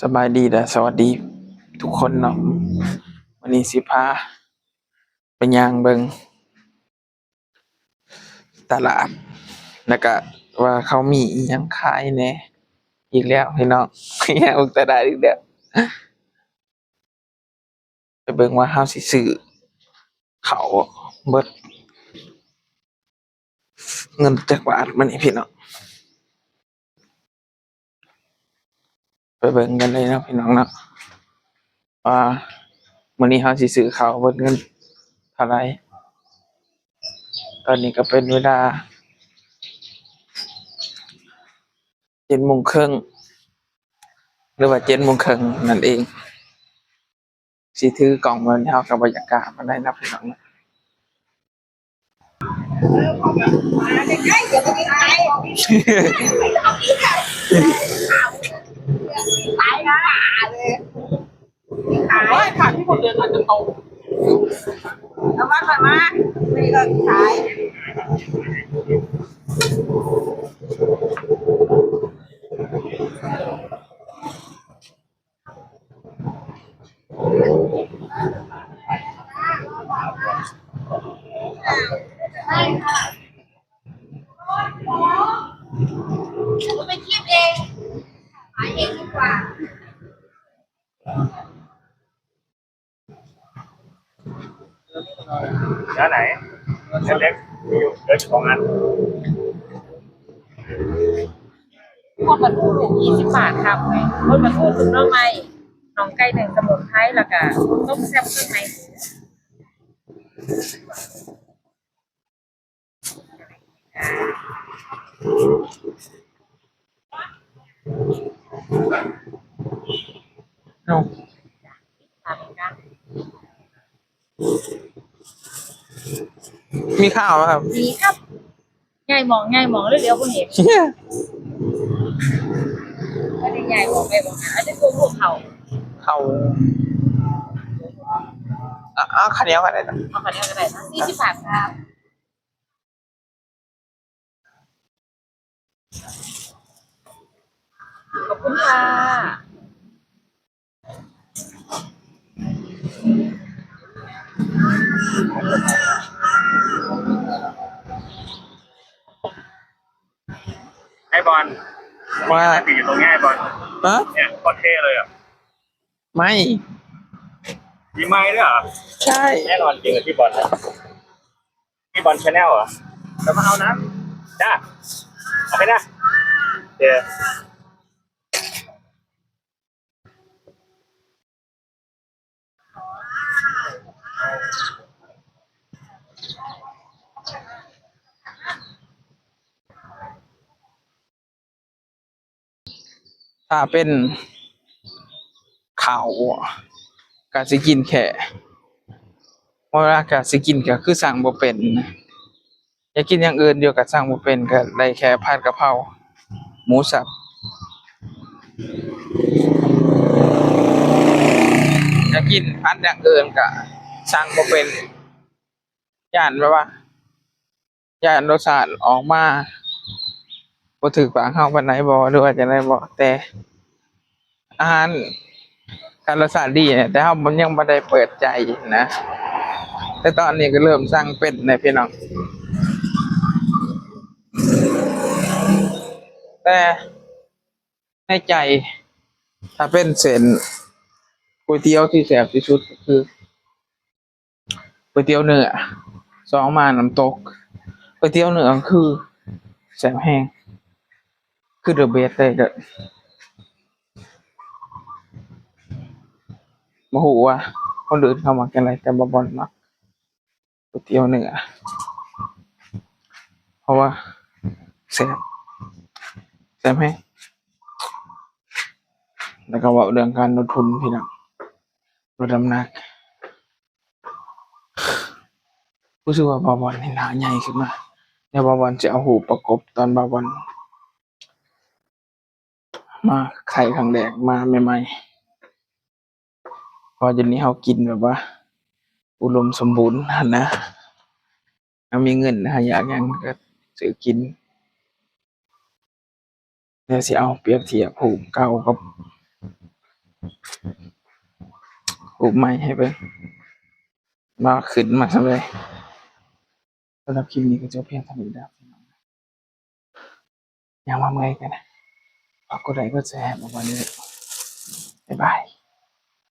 ສະບາຍດີ ແລະ ສະຫວັດດີທຸກຄົນເນາະ. ມື້ນີ້ຊິພາໄປຍ່າງເບິ່ງຕະຫຼາດ ແລ້ວກະວ່າເຂົາມີອີ່ຫຍັງຂາຍແດ່. ອີກແລ້ວພີ່ນ້ອງ ໄປເບິ່ງຕະຫຼາດອີກແລ້ວ. ໄປເບິ່ງວ່າເຮົາຊິຊື້ເຂົ້າເບິດເງິນຈັກບາດມື້ນີ້ພີ່ນ້ອງ. ໄປເບິ່ງກັນເລີຍເນາະພີ່ນ້ອງເນາະ ວ່າມື້ນີ້ເຮົາຊິຊື້ເຂົ້າເບິດເງິນເທົ່າໃດ. ຕອນນີ້ກໍເປັນເວລາເຈັດໂມງເຄິ່ງ ຫຼືວ່າເຈັດໂມງເຄິ່ງນັ້ນເອງ. ຊິຖືກ້ອງແບບນີ້ເຮົາກໍບໍ່ຢາກກ້າປານໃດເນາະພີ່ນ້ອງເນາະ. ເນື້ອໄຫນ? ເນື້ອເລັກ ມີຢູ່ເຫຼືອສອງອັນ. ພວກປາທູລູກ ຊາວບາດ ຄັບ ພວກປາທູຊຸບໜໍ່ໄມ້ ໜອງໄກ່ໜຶ້ງສະໝຸນໄພ ແລ້ວກະຕົ້ມແຊບເຄື່ອງໃນໝູ. ເອົ້າ ມີຂ່າວບໍ່ຄັບ? ມີຄັບ. ໃຫຍ່ໝອງ ໃຫຍ່ໝອງ ເລີຍຫຼຽວບໍ່ເຫັນ. ອັນນີ້ໃຫຍ່ໝອງໄປໝອງ ອັນນີ້ພວກເຂົາ ເຂົາ ເອົາ ເອົາເຂົ້າໜຽວກໍໄດ້ນະ ເອົາເຂົ້າໜຽວກໍໄດ້ນະ ສີ່ສິບບາດຄັບ. ຂອບຄຸນຄ່ະ. ໄອ້ບອນ ວ່າ ຕິດຢູ່ຕົງນີ້ໄອ້ບອນ. ຮະ? ເນີ້ຍ ໂຄດເທ່ເລີຍອະ. ໄມ້ ມີໄມ້ດ້ວຍເຫລອ? ໃຊ່ ແນ່ນອນຈິງ ທີ່ບອນນະ ທີ່ບອນ Channel ເຫລອ? ແລ້ວມາເອົານຳ. ຈ້າ ໂອເຄນະ. ໂອເຄ. ຖ້າເປັນເຂົ້າ ກະຊິກິນແຄ່ ເວລາກະຊິກິນ ກະຄືສັ່ງບໍ່ເປັນ. ຢາກກິນຢ່າງອື່ນຢູ່ກະສັ່ງບໍ່ເປັນ ກະໄດ້ແຄ່ຜັດກະເພົາໝູສັບ. ຢາກກິນຜັດຢ່າງອື່ນກະສັ່ງບໍ່ເປັນ ຢ້ານແບບວ່າ ຢ້ານລົດຊາດອອກມາບໍ່ຖືກປາກເຮົາປານໃດບໍ່ ຫຼືວ່າຈັ່ງໃດບໍ່ ແຕ່ ອາຫານການລົດຊາດດີ ແຕ່ເຮົາຍັງບໍ່ໄດ້ເປີດໃຈນະ. ແຕ່ຕອນນີ້ກໍເລີ່ມສັ່ງເປັນແລ້ວພີ່ນ້ອງ. ແຕ່ໃນໃຈ ຖ້າເປັນເສັ້ນ ກ໋ວຍຕຽວທີ່ແຊບທີ່ສຸດກໍຄື ກ໋ວຍຕຽວເນື້ອ ສອງມານ້ຳຕົກ. ກ໋ວຍຕຽວເນື້ອຄືແຊບແຮງ ຄື the best ເລີຍເດີ້. ບໍ່ຮູ້ວ່າຄົນອື່ນເຂົາມັກຈັ່ງໃດ ແຕ່ບ່າວບອນມັກກ໋ວຍຕຽວເນື້ອ ເພາະວ່າແຊບ ແຊບແຮງ. ແລ້ວກໍເວົ້າເລື່ອງການລົດຫຸ່ນ ພີ່ນ້ອງ ລົດນ້ຳໜັກ. ຮູ້ສຶກວ່າບ່າວບອນນີ້ໜ້າໃຫຍ່ຂຶ້ນມາ. ດຽວບ່າວບອນຊິເອົາຮູບປະກົບຕອນບ່າວບອນມາໄຂ່ຄັ້ງແລກມາໃໝ່ໆ. ເພາະວ່າດຽວນີ້ເຮົາກິນແບບວ່າອຸດົມສົມບູນຫັ້ນນະ. ເຮົາມີເງິນ ເຮົາຢາກຫຍັງກໍຊື້ກິນ. ແລ້ວຊິເອົາປຽບທຽບຮູບເກົ່າກັບ ຮູບໃໝ່ໃຫ້ເບິ່ງວ່າຂຶ້ນມາສ່ຳໃດ. ສຳລັບຄລິບນີ້ກໍຈົບພຽງເທົ່ານີ້ເດີພີ່ນ້ອງ. ຍັງວ່າເມື່ອຍກັນນະ. ຝາກກົດໄລກົດແຊໃຫ້ບໍ່ບໍ່ເດີ. ບາຍບາຍ.